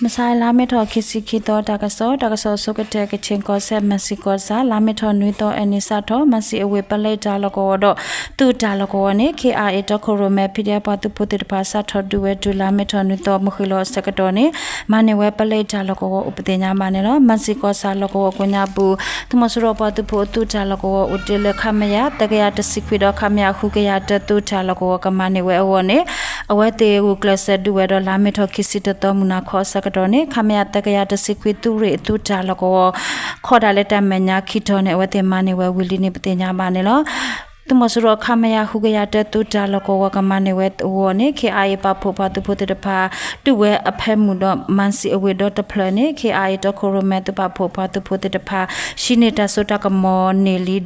မဆါလါမ့ၤထီၣ်ခံဆံခံသီ တၢ်ကစီၣ်, တၢ်ကစီၣ်ဆိကတၢၢ် ကချ့ၣ်ကီၢ်စဲၣ် မၢၣ်စံၣ်ကီၢ်ဆၣ် လါမ့ၤထီၣ်နွံသီအနံၤစးထီၣ် မၢၣ်စံၣ်အဝ့ၢ်ပလဲတၢ်လီၢ်ကဝီၤဒီး သုးတၢ်လီၢ်ကဝီၤန့ၣ် ခ့အၣ်အ့ၣ် တီခိၣ်ရိၣ်မဲ ဖံးဒဲးပှၤသုးဖိသ့ၣ်တဖၣ် စးထီၣ်ဒုးဝဲတုၤလါမ့ၤထီၣ်နွံသီ မုၢ်ဃ့ၢ်လီၤအဆၢကတီၢ်န့ၣ် မၤန့ၢ်ဝဲပလဲတၢ်လီၢ်ကဝီၤအိၣ်ပသ့ၣ်ညါဘၣ်န့ၣ်လီၤ. မၢၣ်စံၣ်ကီၢ်ဆၣ်လီၢ်ကဝီၤကိးညါပူၤ သုးမီၤစိရိၤပှၤသုးဖိအသုးတၢ်လီၢ်ကဝီၤအိၣ်တ့ၢ်လၢ ခမရ သၢကယၤတဆံခွံဒီး ခမရ ဃုကယၤတၢ သုးတၢ်လီၢ်ကဝီၤကမၤန့ၢ်ဝဲအဂီၢ်န့ၣ် အဝဲသ့ၣ်ဂုာ်ကျဲးစၢးဒုးဝဲဒီး လါမ့ၤထီၣ်ခံဆံတသီ မုၢ်နၤခီအဆၢကတီၢ်န့ၣ် ခမရ သၢကယၤတဆံခွံ သုးရ့ၣ်အသုးတၢ်လီၢ်ကဝီၤ ခီဒၣ်လၢတၢ်မဲာ်ညါခံထီၣ်န့ၣ် အဝဲသ့ၣ်မၤန့ၢ်ဝဲဝံၤလံန့ၣ် ပသ့ၣ်ညါဘၣ်န့ၣ်လီၤ. သုးမီၤစိရိၤ ခမရ ဃုကယၤတၢ သုးတၢ်လီၢ်ကဝီၤကမၤန့ၢ်ဝဲအဂီၢ်န့ၣ် ခ့အၣ်အ့ၣ် ပာ်ဖှိၣ်ပှၤသုးဖိသ့ၣ်တဖၣ် ဒုးဝဲအဖၢမုၢ်ဒီး မၢၣ်စံၣ်အဝ့ၢ်ဒီတဖျၢၣ်န့ၣ် ခ့အၣ်အ့ၣ် တီခိၣ်ရိၣ်မဲ သုးပာ်ဖှိၣ်ပှၤသုးဖိသ့ၣ်တဖၣ် ဟံးန့ၢ်တၢ်စိတၢ်ကမီၤန့ၢ်လံဒီး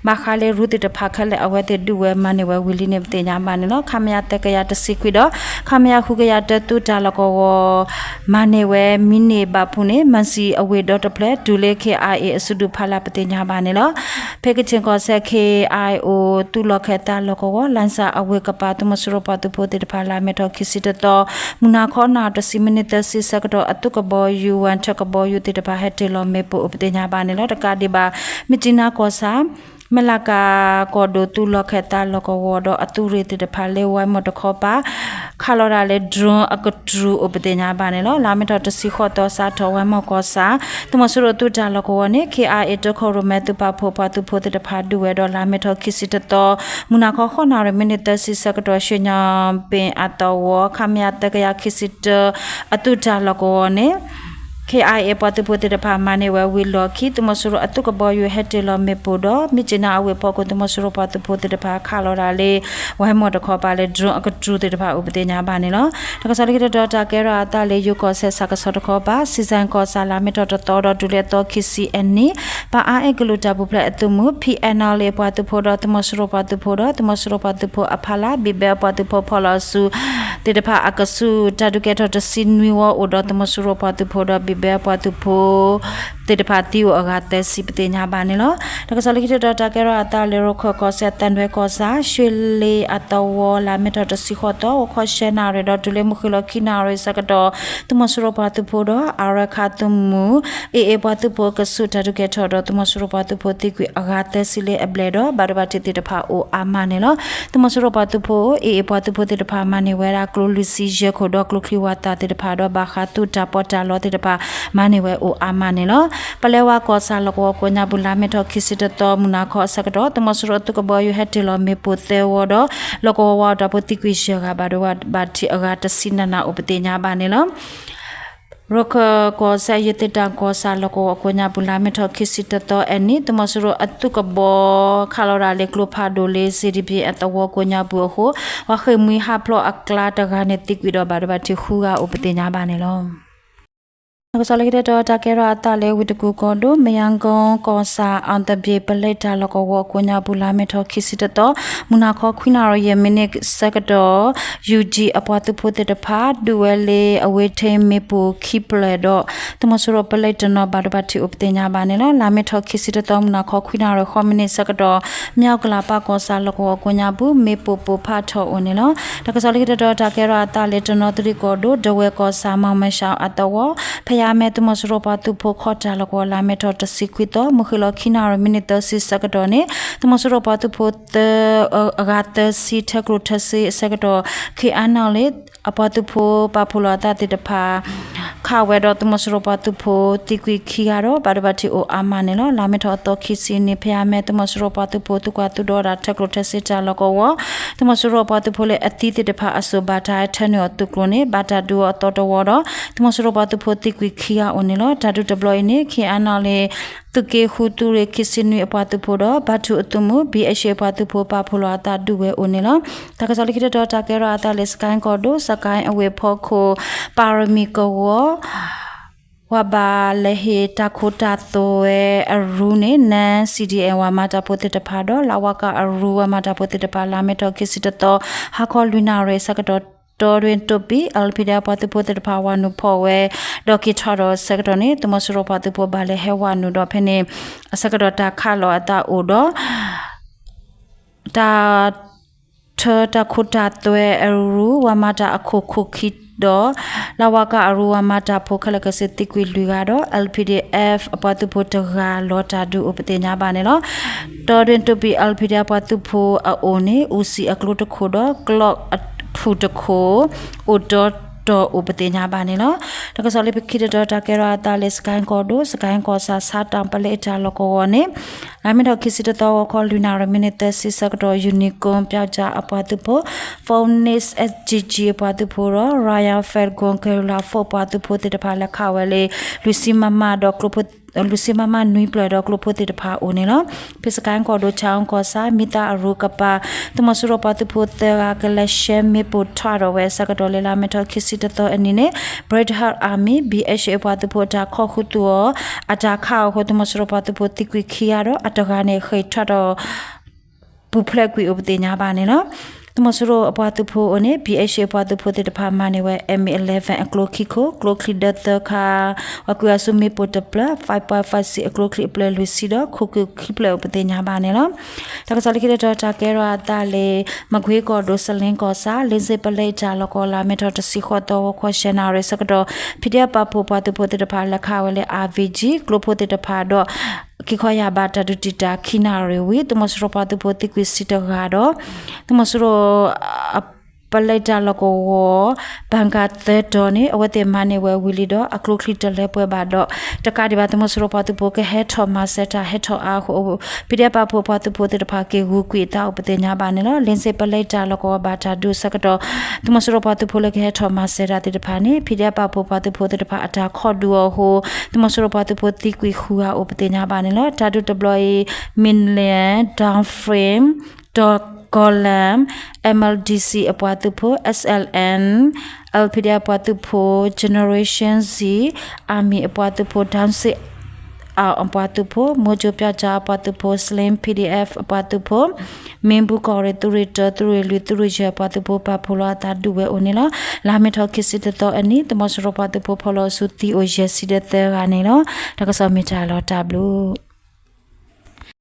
ဘၣ်ဃးလၢရူသ့ၣ်တဖၣ်ခဲလၢာ် အဝဲသ့ၣ်ဒုးဝဲမၤန့ၢ်ဝဲဝံၤလံန့ၣ် ပသ့ၣ်ညါဘၣ်န့ၣ်လီၤ. ခမရ သၢကယၤတဆံခွံဒီး ခမရ ဃုကယၤတၢ သုးတၢ်လီၢ်ကဝီၤ မၤန့ၢ်ဝဲမံးနံးဘၣ်ဖုးန့ၣ် မၢၣ်စံၣ်အဝ့ၢ်ဒီတဖျၢၣ် တုၤလၢ ခ့အၣ်အ့ၣ် အစုဒုးဖးလၢ် ပသ့ၣ်ညါဘၣ်န့ၣ်လီၤ. ဖဲကချ့ၣ်ကီၢ်စဲၣ် ခ့အၣ်အ့ၣ်အိၣ် သုးလီၢ်ခၢၣ်သးလီၢ်ကဝီၤ လၣ်စၣ်အဝ့ၢ်ကပၤ သုးမီၤစိရိၤပှၤသုးဖိသ့ၣ်တဖၣ် လါမ့ၤထီၣ်ခံဆံတသီ မုၢ်နၤခီ နၣ်ရံၣ်တဆံ မံးနံးသၢဆံဆၢကတီၢ် အသုးကဘီယူၤ ဝၣ်ထၢၣ်ကဘီယူၤသ့ၣ်တဖၣ် ဟဲတ့ၢ်လီၤမ့ၣ်ပိၢ်အိၣ်ပသ့ၣ်ညါဘၣ်န့ၣ်လီၤ. တကးဒံးဘၣ် မြစ်ကြီးနားကီၢ်ဆၣ် မဲၢ်လးကၤကီၢ်ဒိၣ် သုးလီၢ်ခၢၣ်သးလီၢ်ကဝီၤဒီး အသုးရ့ၣ်သ့ၣ်တဖၣ်လၢ ဝဲမီၢ်တခီပၤ ခးလီၤဒၣ်လၢ drone အကတြူၢ်အိၣ်ပသ့ၣ်ညါဘၣ်န့ၣ်လီၤ. လါမ့ၤထီၣ်တဆံဃိးသီ စးထီၣ် ဝဲမီၢ်ကီၢ်ဆၣ် သုးမီၤစိရိၤသုးတၢ်လီၢ်ကဝီၤန့ၣ် ခ့အၣ်အ့ၣ် တီခိၣ်ရိၣ်မဲ သုးပာ်ဖှိၣ်ပှၤသုးဖိသ့ၣ်တဖၣ် ဒုးဝဲဒီး လါမ့ၤထီၣ်ခံဆံတသီ မုၢ်နၤခီ ဃိးနၣ်ရံၣ် မံးနံးသၢဆံဆၢကတီၢ် ရွှေညောင်ပင်အသဝီ ခမရ သၢကယၤခံဆံတၢ အသုးတၢ်လီၢ်ကဝီၤန့ၣ် ခ့အၣ်အ့ၣ် ပှၤသုးဖိသ့ၣ်တဖၣ် မၤန့ၢ်ဝဲဝံၤလီၢ်ခံ သုးမီၤစိရိၤအသုးကဘီယူၤ ဟဲတ့ၢ်လီၤမ့ၣ်ပိၢ်ဒီး မြစ်ကြီးနားအဝ့ၢ်ဖီခိၣ် သုးမီၤစိရိၤပှၤသုးဖိသ့ၣ်တဖၣ် ခးလီၤဒၣ်လၢ ဝဲမီၢ်တခီပၤလၢ drone အကတြူၢ်သ့ၣ်တဖၣ်အိၣ်ပသ့ၣ်ညါဘၣ်န့ၣ်လီၤ. တၢ်ကစီၣ်လၢခံတတီၤ တၢ်ကဲထီၣ်အသးလၢ ယိၤကီၢ်စဲၣ် ဆၣ်ကဆီတခီပၤ စံၣ်စဲၣ်ကီၢ်ဆၣ် လါမ့ၤထီၣ်တသီဒီး တုၤလၢအသီခံဆံအနံၤ ပၣ်အါအဲၣ်ကလုာ်တၢ်ပူၤဖျဲးအသုးမုၢ် ဖံးအဲၣ်နီၣ်လ့ၣ် ပှၤသုးဖိဒီး သုးမီၤစိရိၤပှၤသုးဖိဒီး သုးမီၤစိရိၤပှၤသုးဖိအဖီလာ် ဘံၣ်ဘဲပှၤသုးဖိဖီၣ်လီၤအစု သ့ၣ်တဖၣ်အကဆူး တၢ်ဒုးကဲထီၣ်တဆံနွံဝီအိၣ်ဒီး သုးမီၤစိရိၤပှၤသုးဖိဒီး ဘံၣ်ဘဲပှၤသုးဖိ သ့ၣ်တဖၣ်သံအိၣ်အဂၤသၢဆံ ပသ့ၣ်ညါဘၣ်န့ၣ်လီၤ. တၢ်ကစီၣ်လၢခံတတီၤ တၢ်ကဲထီၣ်အသးလၢ ရခၢၣ်ကီၢ်စဲၣ် သၣ်ဒွဲကီၢ်ဆၣ် ရွှေလီၤအသဝီ လါမ့ၤထီၣ်တဆံဃိးသီ ဂီၤခီဆံနၣ်ရံၣ်ဒီး တုၤလၢမုၢ်ဃ့ၢ်လီၤခံနၣ်ရံၣ်ဆၢကတီၢ် သုးမီၤစိရိၤပှၤသုးဖိဒီး အါရဲခးသုးမုၢ် အ့ၣ်အ့ၣ် ပှၤသုးဖိအကဆူး တၢ်ဒုးကဲထီၣ်ဒီး သုးမီၤစိရိၤပှၤသုးဖိသံကွံာ်အဂၤသၢဆံလၢအဘျဲၣ်ဒီး ဘၣ်ဒိဘၣ်ထံးသ့ၣ်တဖၣ်အိၣ်အါမးန့ၣ်လီၤ. သုးမီၤစိရိၤပှၤသုးဖိ အ့ၣ်အ့ၣ် ပှၤသုးဖိသ့ၣ်တဖၣ် မၤန့ၢ်ဝဲဒၣ်ကျိလွံၢ်ဆံယဲၢ်ခိၣ်ဒီး ကျိချံဝၣ်သၣ်သ့ၣ်တဖၣ်ဒီး ဘၣ်ဃးသုးတၢ်ပီးတၢ်လီသ့ၣ်တဖၣ် မၤန့ၢ်ဝဲအိၣ်အါမးန့ၣ်လီၤ. ပလဲဝါကီၢ်ဆၣ်လီၢ်ကဝီၤကိးညါပူၤ လါမ့ၤထီၣ်ခံဆံတသီ မုၢ်နၤခီအဆၢကတီၢ် သုးမီၤစိရိၤအသုးကဘီယူၤ ဟဲတ့ၢ်လီၤမ့ၣ်ပိၢ်သၢဝီဒီး လီၢ်ကဝီၤဝါအတၢ်ဖိသံကွံာ်ယဲၢ်ဂၤ ဘၣ်ဒိဘၣ်ထံးအဂၤတဆံနးနးအိၣ်ပသ့ၣ်ညါဘၣ်န့ၣ်လီၤ. ရခၢၣ်ကီၢ်စဲၣ် ယသ့ၣ်တၢ်ကီၢ်ဆၣ်လီၢ်ကဝီၤကိးညါပူၤ လါမ့ၤထီၣ်ခံဆံတသီအနံၤ သုးမီၤစိရိၤအသုးကဘီ ခးလီၤဒၣ်လၢကျိဖးဒိၣ်လၢ စ့ဒံဘ့ၣ်အသဝီကိးညါပူၤအဃိ ပှၤဃ့ၢ်မှံဟးဖျိးအကျါတဂၤန့ၣ်သံကွံာ်ဒီး ဘၣ်ဒိဘၣ်ထံးဃုဂၤအိၣ်ပသ့ၣ်ညါဘၣ်န့ၣ်လီၤ. တၢ်ကစီၣ်လၢခံတတီၤ တၢ်ကဲထီၣ်အသးလၢ ဝ့ၢ်တကူၣ်ကီၢ်ဒိၣ် မယန်းကုန်းကီၢ်ဆၣ် အောင်သပြေ ပလဲတၢ်လီၢ်ကဝီၤကိးညါပူၤ လါမ့ၤထီၣ်ခံဆံတသီ မုၢ်နၤခီခွံနၣ်ရံၣ်ယဲၢ်မံးနံးဆၢကတီၢ် ယူၣ်ကၠံၣ် အပှၤသုးဖိသ့ၣ်တဖၣ် ဒုးဝဲလၢ အဝ့ၢ်ထံးမ့ၣ်ပိၢ်ခံဖျၢၣ်ဒီး သုးမီၤစိရိၤပလဲတနီၤ ဘၣ်ဒိဘၣ်ထံးအိၣ်ပသ့ၣ်ညါဘၣ်န့ၣ်လီၤ. လါမ့ၤထီၣ်ခံဆံတသီ မုၢ်နၤခီခွံနၣ်ရံၣ်ဃိးမံးနံးဆၢကတီၢ် မၠီၣ်ကလးပၢ်ကီၢ်ဆၣ်လီၢ်ကဝီၤကိးညါပူၤ မ့ၣ်ပိၢ်ပိၢ်ဖးထီၣ်အိၣ်န့ၣ်လီၤ. တၢ်ကစီၣ်လၢခံတတီၤ တၢ်ကဲထီၣ်အသးလၢ တနီသရံၣ်ကီၢ်ဒိၣ် ဒဝဲၢ်ကီၢ်ဆၣ် မီၢ်မၢၢ်ရှၣ်အသဝီ ဖဲယါမဲ သုးမီၤစိရိၤပှၤသုးဖိခီတၢ်လီၢ်ကဝီၤ လါမ့ၤထီၣ်တဆံခွံသီ မုၢ်ဃ့ၢ်လီၤခံနၣ်ရံၣ်မံးနံးသၢဆံဆၢကတီၢ်န့ၣ် သုးမီၤစိရိၤပှၤသုးဖိသၢ အဂၤသၢဆံ ထၢကျိၣ်ထၢစ့အဆၢကတီၢ် ခ့အါနီၣ်လ့ၣ် အပှၤသုးဖိပာ်ဖှိၣ်လီၤအသးသ့ၣ်တဖၣ် ခးဝဲဒီး သုးမီၤစိရိၤပှၤသုးဖိသံကွံာ်ခံဂၤဒီး ဘၣ်ဒိဘၣ်ထံးအိၣ်အါမးန့ၣ်လီၤ. လါမ့ၤထီၣ်အသီခံဆံနံၤ ဖဲယါမဲ သုးမီၤစိရိၤပှၤသုးဖိ သုကွၢ်သုဒီးတၢ်ထၢကျိၣ်ထၢစ့တၢ်လီၢ်ကဝီၤ သုးမီၤစိရိၤပှၤသုးဖိလၢအသံသ့ၣ်တဖၣ်အစိၤ ဘၣ်တၢ်ဟဲထၢနုာ်အီၤသုးကျိၤန့ၣ် ဘၣ်တၢ်ဒုးအီၤအသီတဝီဒီး သုးမီၤစိရိၤပှၤသုးဖိသံကွံာ်ခံဂၤအိၣ်န့ၣ်လီၤ. တၢ်ဒုးတဘျီအံၤန့ၣ် ခ့အါနီၣ်လ့ၣ် သုးက့ဃုသုးရ့ၣ်ခံဆံနွံအပှၤသုးဖိဒီး ဘါထုအသုးမုၢ် ဘံၣ်အ့ၣ်ၡ့ၣ် ပှၤသုးဖိပာ်ဖှိၣ်လီၤအသးဒုးဝဲအိၣ်န့ၣ်လီၤ. တၢ်ကစီၣ်လၢခံတတီၤ တၢ်ကဲထီၣ်အသးလၢ စကဲၣ်ကီၢ်ဒိၣ် စကဲၣ်အဝ့ၢ်ဖီခိၣ် ပၣ်ရမံၤကဝီၤ ပှၤဘၣ်လဲၤဟ့ၣ်တၢ်ခိတၢ်သွဲအရူန့ၣ် နၢ CDM ဝၤမၤတၢ်ဖိသ့ၣ်တဖၣ်ဒီး လဝက အရူဝၤမၤတၢ်ဖိသ့ၣ်တဖၣ် လါမ့ၤထီၣ်ခံဆံတသီ ဟါခီလွံၢ်နၣ်ရံၣ်အဆၢကတီၢ် တီတွ့တိပံ အလဖံဒဲး ပှၤသုးဖိသ့ၣ်တဖၣ် ဝၤနုာ်ဖီၣ်ဝဲ ဒီးက့ၤထီၣ်ဒီးအဆၢကတီၢ်န့ၣ် သုးမီၤစိရိၤပှၤသုးဖိဘၣ်လဲၤဟဲဝၤနုာ်ဒီး ဖဲန့ၣ် အဆၢကတီၢ်တၢ်ခးလီၤအသးအိၣ်ဒီး တၢ်ထၢတၢ်ခိတၢ်သွဲအရူ ဝၤမၤတၢ်အခိၣ်ခိၣ်ခံ ဒီး လဝက အရူဝၤမၤတၢ်ဖိခဲလၢာ်ခဲဆ့သံကွံာ်လွံၢ်ဂၤဒီး L P D F အပှၤသုးဖိတဂၤလီၤတၢ်ဒုးအိၣ်ပသ့ၣ်ညါဘၣ်န့ၣ်လီၤ. တီဒွဲၣ်တိာ်ပံၤ L P D F အပှၤသုးဖိအအိၣ်န့ၣ် အူစံၣ်အကျိတခိၣ်ဒီး ကျီၢ်အထူၣ်တခိၣ် အိၣ်ဒီးတီၢ်အိၣ်ပသ့ၣ်ညါဘၣ်န့ၣ်လီၤ. တၢ်ကစီၣ်လၢခံတတီၤ တၢ်ကဲထီၣ်အသးလၢ စကဲၣ်ကီၢ်ဒိၣ် စကဲၣ်ကီၢ်ဆၣ် ဆါတၢ်ပလဲတၢ်လီၢ်ကဝီၤန့ၣ် လါမ့ၤထီၣ်ခံဆံတသီ ဂီၤခီလွံၢ်နၣ်ရံၣ် မံးနံးသၢဆံဆၢကတီၢ် Unicorn ပၠီၣ်ကၠၣ်အပှၤသုးဖိ, Phoenix S G G အပှၤသုးဖိဒီး Royal Falcon Guerrilla Force ပှၤသုးဖိသ့ၣ်တဖၣ်လဲၤခးဝဲလၢ လွံၢ်ဆံ MM ဒီး လွံၢ်ဆံ MM နွံဖျၢၣ်ဒီးကျိဖိသ့ၣ်တဖၣ်အအိၣ်န့ၣ်လီၤ. ဖဲစကဲၣ်ကီၢ်ဒိၣ် ဆၣ်အူကီၢ်ဆၣ် မံသးအရူၢ်ကပၤ သုးမီၤစိရိၤပှၤသုးဖိသၢဂၤကလဲၤရှဲမ့ၣ်ပိၢ်ထွဲဒီးဝဲအဆၢကတီၢ်လၢ လါမ့ၤထီၣ်ခံဆံတသီအနံၤန့ၣ် British Army B H A ပှၤသုးဖိအတၢ်ခိးဃုာ်သူၣ်အီၤ အတၢ်ခးအီၤအဃိ သုးမီၤစိရိၤပှၤသုးဖိသံကွံာ်ခံဂၤဒီး အတဂၤန့ၣ်ဃ့ၢ်ထွဲဒီး ပူၤဖျဲးကွံာ်အိၣ်ပသ့ၣ်ညါဘၣ်န့ၣ်လီၤ. သုးမီၤစိရိၤအပှၤသုးဖိအအိၣ်န့ၣ် B H A ပှၤသုးဖိသ့ၣ်တဖၣ်မၤန့ၢ်ဝဲ M eleven အကျိခံခိၣ်, ကျိချံဒၢသၢခါ, ပှၤကွံာ်အစုမ့ၣ်ပိၢ်တဖျၢၣ်, five point five six အကျိချံအဖျၢၣ်လွံၢ်ဆံဒီး ခိၣ်ကုာ်ခံဖျၢၣ်အိၣ်ပသ့ၣ်ညါဘၣ်န့ၣ်လီၤ. တၢ်ကစီၣ်လၢခံတတီၤ တၢ်ကဲထီၣ်အသးလၢ မကွ့ကီၢ်ဒိၣ် စလ့ကီၢ်ဆၣ် လ့စ့ပလဲတၢ်လီၢ်ကဝီၤ လါမ့ၤထီၣ်တဆံဃိးသီ ဂီၤခီယဲၢ်နၣ်ရံၣ်ဆၢကတီၢ် P D F ပာ်ဖှိၣ်ပှၤသုးဖိသ့ၣ်တဖၣ်လဲၤခးဝဲလၢ R V G ကျိဖိသ့ၣ်တဖၣ်ဒီး ခံခီယၢ်ဘး တၢ်ဒုးတံာ်တာ်ခံနၣ်ရံၣ်ဝံၤ သုးမီၤစိရိၤပှၤသုးဖိသံကွံာ်ဆံတဂၤဒီး သုးမီၤစိရိၤ ပလဲတၢ်လီၢ်ကဝီၤ ဘၣ်ကၣ်သၢတီၤန့ၣ် အဝဲသ့ၣ်မၤန့ၢ်ဝဲဝံၤလံဒီး အကျိချံတလၢပှဲၤဘၣ်ဒီး တကးဒံးဘၣ် သုးမီၤစိရိၤပှၤသုးဖိကဟဲထီၣ်မၤစၢၤတၢ်ဟဲထီၣ်အါအဃိ P D F ပာ်ဖှိၣ်ပှၤသုးဖိသ့ၣ်တဖၣ် က့ၤဂုာ်ကွံာ်အသးအိၣ်ပသ့ၣ်ညါဘၣ်န့ၣ်လီၤ. လ့စ့ပလဲတၢ်လီၢ်ကဝီၤဘၣ်တၢ်ဒုးအဆၢကတီၢ် သုးမီၤစိရိၤပှၤသုးဖိလၢကဟဲထီၣ်မၤစၢၤတၢ်သ့ၣ်တဖၣ်န့ၣ် P D F ပာ်ဖှိၣ်ပှၤသုးဖိသ့ၣ်တဖၣ်အတၢ်ခိးဒုးအီၤအဃိ သုးမီၤစိရိၤပှၤသုးဖိသံကွံာ်ဃုဂၤအိၣ်ပသ့ၣ်ညါဘၣ်န့ၣ်လီၤ. တၢ်ဒုးတဘျီအံၤ Million, Downframe, ဒီး Column, M L D C အပှၤသုးဖိ, S L N, L P D F အပှၤသုးဖိ, Generation Z Army အပှၤသုးဖိ, Down Syndrome အပှၤသုးဖိ, မိကၠိပၠီၣ်ကၠၣ်အပှၤသုးဖိ, Slim P D F အပှၤသုးဖိ, မ့ၣ်ဘူၣ်ကီၢ်ရ့ၣ် သုးရ့ၣ်တၢ သုးရ့ၣ်လွံၢ် သုးရ့ၣ်ယဲၢ် ပှၤသုးဖိပာ်ဖှိၣ်လီၤအသးဒုးဝဲအိၣ်န့ၣ်လီၤ. လါမ့ၤထီၣ်ခံဆံတသီအနံၤ သုးမီၤစိရိၤပှၤသုးဖိဖီၣ်လီၤအစုသံအိၣ်ယဲၢ်ဆံဒီးသၢဂၤန့ၣ်လီၤ. တၢ်ကစီၣ်မ့ၢ်တၢ်လီၤတၢ်ဘျုး